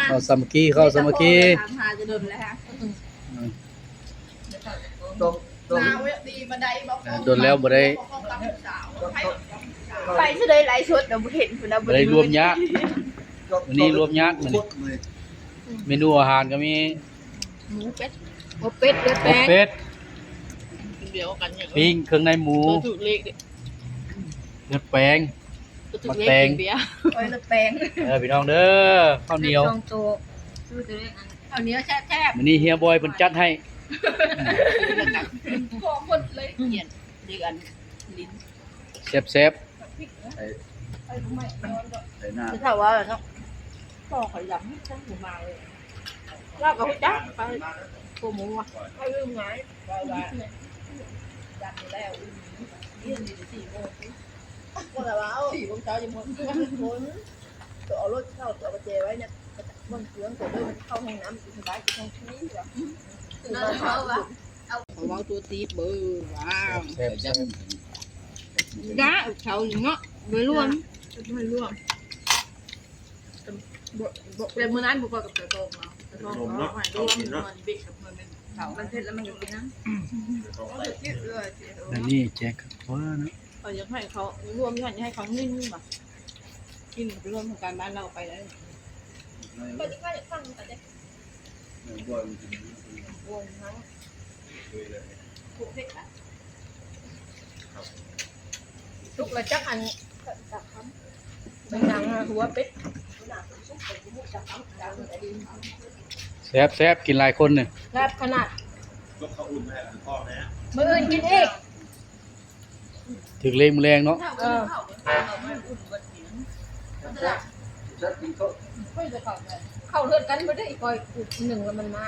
ເຂົ້າສາມັກຄີ ເຂົ້າສາມັກຄີ ຕາມຫາຈະດົນແລ້ວ ອືມ ມາເວະດີມາໄດ້ບໍ່ ອ່າ ດົນແລ້ວບໍ່ໄດ້ ໄປຊິໄດ້ໄລຟ໌ສົດ ບໍ່ເຫັນພຸ້ນນະ ບໍ່ໄດ້ລວມຍາດ ມື້ນີ້ລວມຍາດມື້ນີ້ ເມນູອາຫານກໍມີ ໝູເປັດ ອົບເປັດ ເລືອດແປງ ອົບເປັດ ກິນເບຍກັນ ປີ້ງເຄື່ອງໃນໝູ ບໍ່ຖືກເລກເດ້ ເລືອດແປງ ບໍ່ຖືກເລກ ໝາກແຕງ ກິນເບຍ ເລືອດແປງ ເອີ ພີ່ນ້ອງເດີ ເຂົ້າໜຽວ ສອງໂຕ ຊື້ໂຕເລກ ເຂົ້າໜຽວແຊບໆ ມື້ນີ້ເຮຍບອຍເພິ່ນຈັດໃຫ້ ຂອງໝົດເລີຍ ເດືອນ ເດືອນ ແຊບໆ ໄປ ໄປນາ ຄືເຂົາວ່າເນາະ ພໍ່ຂ້ອຍຢາກມີທັງໝູມາເລີຍ ລາວກໍຮູ້ຈັກໄປໂກໝູວ່າ ເຂົາລືມຫາຍວ່າວ່າ ຈັກແລ້ວອີ່ຫຼີ ນີ້ສີ່ໂມງ ພວກເຮົາວ່າ ເອົາ ສີ່ໂມງເຊົ້າຍັງບໍ່ ຍັງບໍ່ຄົນ ຕົວເອົາລົດເຂົ້າ ຕົວເອົາປະແຈໄວ້ນະ ມັນເຄື່ອງຕົວເດີ ມັນເຂົ້າຫ້ອງນ້ຳ ສະບາຍ ກິນຂອງຟຣີວ່າ ຕື່ນມາເຊົ້າວ່າ ເອົາ ເວົ້າຕົວຕີບເບີ ວ້າວ ແຊບໆ ດາເຂົານີ້ເນາະ ໄວ້ລວມ ໄວ້ລວມ ບໍ່ ບໍ່ ແຕ່ມື້ນັ້ນບໍ່ພໍກັບຕາໂຕມເນາະ ຕາໂຕມເນາະ ໄວ້ລວມ ເນາະ ມັນເບັດກັບເພິ່ນແມ່ນເຂົາ ມັນເຜັດແລ້ວມັນກໍກິນນຳ ແບບນີ້ແຈກຄັກກວ່າເນາະ ຂ້ອຍຢາກໃຫ້ເຂົາລວມ ຢາກໃຫ້ເຂົາງຶ້ນວ່າ ກິນລວມຂອງການບ້ານເຮົາໄປແລ້ວ ຂ້ອຍຊິພາເດັກຟັງໄປເດ້ ວົງທັງ ສຸກແລ້ວຈັກອັນ ແມ່ນຫຍັງ ຫົວເປັດ ແຊບໆ ກິນຫຼາຍຄົນນີ້ ແຊບຂະໜາດ ມື້ອື່ນກິນອີກ ຖືກເລກມື້ແລງເນາະ ເອີ ເຂົ້າເຮືອນກັນບໍ່ໄດ້ ຂ້ອຍໜຶ່ງແລ້ວມັນມາ